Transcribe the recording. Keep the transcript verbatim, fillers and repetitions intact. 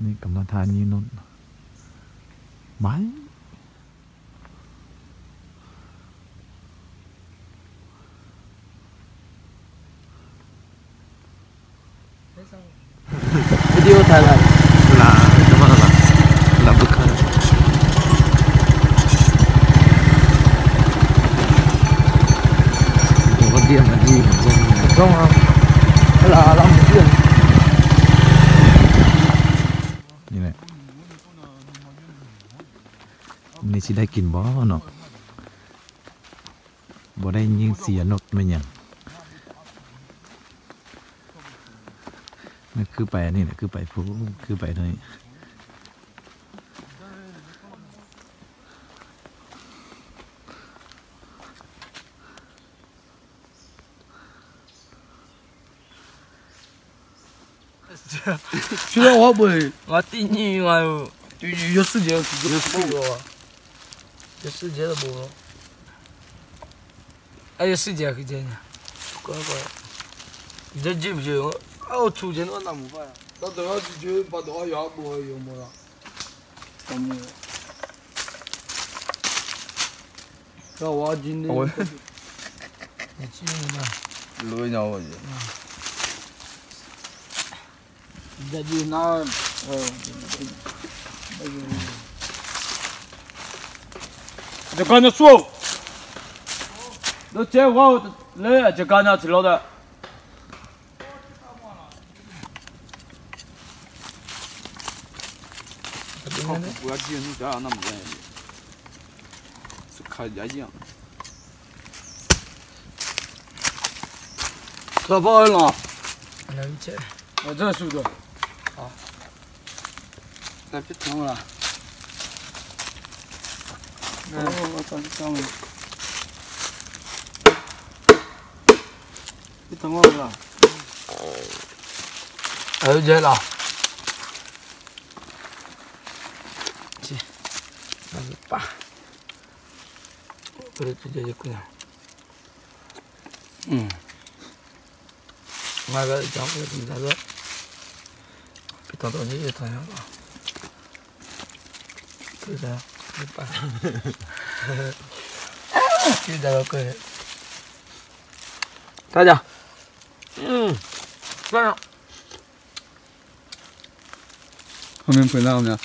นี่กำลังทานี้นนท์ ไม้ Video ถ่ายอะไร Laf, laf beuka. Dawq ghardiq aqma jir. Dawq-a. Laf, laf maqjir-a. Ni laer. Ni siqdae kin bawr nawq. Bawr dae nyir siq-a nawr mae nya. Kuir paif ni, kuir paif pu, kuir paif dawr-ir. Cuilar ghawr beu. Ngaq tiv nyiq ngaq-euq. Yawshuir jeq, yawshuir jeq, yawshuir jeq-aq huiqdzaeq nya. Jarjir maqjeq, artuq jeq nar navmaqpar-a. Dawqdawq-ar jeq, baqdawq-ar yawqha bof-eu yawqmawq laf. Ghawq-ar jir ni. Lof-aer nya-eu jeq. Aqjeq gar nya sur-or. Dawrcaer ghar-eu laer aqjeq gar nya tiq lawr da. Teu bar-eu laq. Aqjeq laq. Taq ja. Khoermyav poeqlar-eu myav.